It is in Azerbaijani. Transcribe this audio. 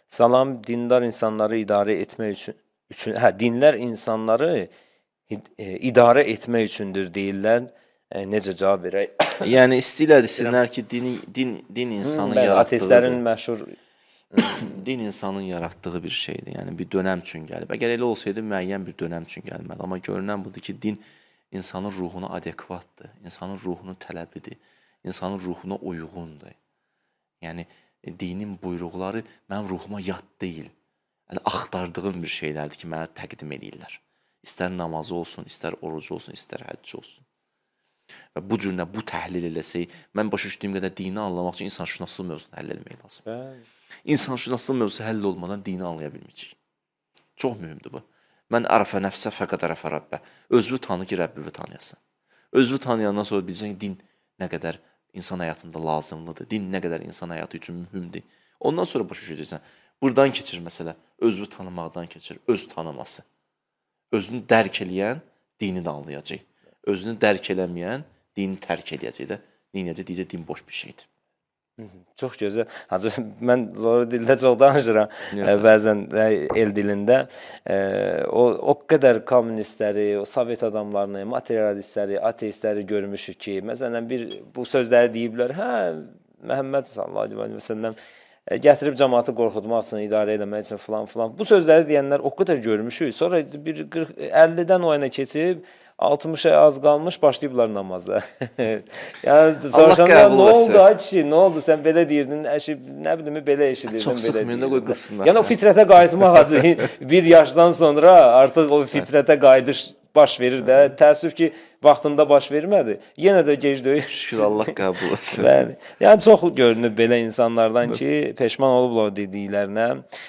Salam, dindar insanları idarə etmək üçün, hə, dinlər insanları idarə etmək üçündür deyirlər. Necə cavab verək? Yəni istəyirlər desinlər ki, din insanın Bəli, ateistlərin yaratdığıdır. Məşhur Din insanın yaratdığı bir şeydir. Yəni bir dönəm üçün gəlib. Əgər elə olsaydı, müəyyən bir dönəm üçün gəlməli. Amma görünən budur ki, din insanın ruhuna adekvatdır. İnsanın ruhunun tələbidir. İnsanın ruhuna uyğundur. Yəni dinin buyruqları mənim ruhuma yad deyil. Yəni axtardığım bir şeylərdir ki, mənə təqdim eləyirlər. İstər namazı olsun, istər orucu olsun, istər həcc olsun. Və bu cür bu təhlil eləsək, mən başa düşdüyüm qədər dini anlamaq üçün insanşünaslıq mövzusunu həll eləmək lazımdır. İnsanşünaslıq mövzusu həll olmadan dini anlaya bilməyəcəyik. Çox mühümdür bu. Mən ərəfə nəfsə fəqət ərəfə Rəbbə. Özünü tanı ki, Rəbbini tanıyasan. Özünü tanıyandan sonra biləcəksən ki, din nə qədər insan həyatında lazımlıdır. Din nə qədər insan həyatı üçün mühümdür. Ondan sonra başa düşəcəksən. Buradan keçir məsələ. Özünü tanımaqdan keçir. Öz tanıması. Özünü dərk eləyən dini də anlayacaq. Özünü dərk eləməyən dini tərk eləyəcək də. Neynəyəcək? Deyəcək din boş bir şeydir. Çox gözəl. Hacı, mən lor dildə çox danışıram. Bəzən el dilində. O qədər kommunistləri, o sovet adamlarını, materialistləri, ateistləri görmüşük ki, məsələn bir bu sözləri deyiblər. Hə, Məhəmməd sallallahu əleyhi və səlləm gətirib cəmaatı qorxutmaq üçün, idarə eləmək üçün filan filan. Bu sözləri deyənlər o qədər görmüşük. Sonra bir 40 50-dən o yana keçib 60-a az qalmış başlayıblar namaza. Yəni soruşanda qəbul nə etsin. oldu ay kişi, nə oldu? Sən belə deyirdin, əşi, nə bilim belə eşidirdim, Çox belə sıxmayın da, qoy deyirdin. qılsınlar. Yəni o fitrətə qayıtmaq, hacı, bir yaşdan sonra artıq o fitrətə qayıdış baş verir də. Təəssüf ki, vaxtında baş vermədi. Yenə də gec deyil. Şükür, Allah qəbul etsin. Bəli. Yəni çox görünüb belə insanlardan ki, peşman olublar o dediklərinə.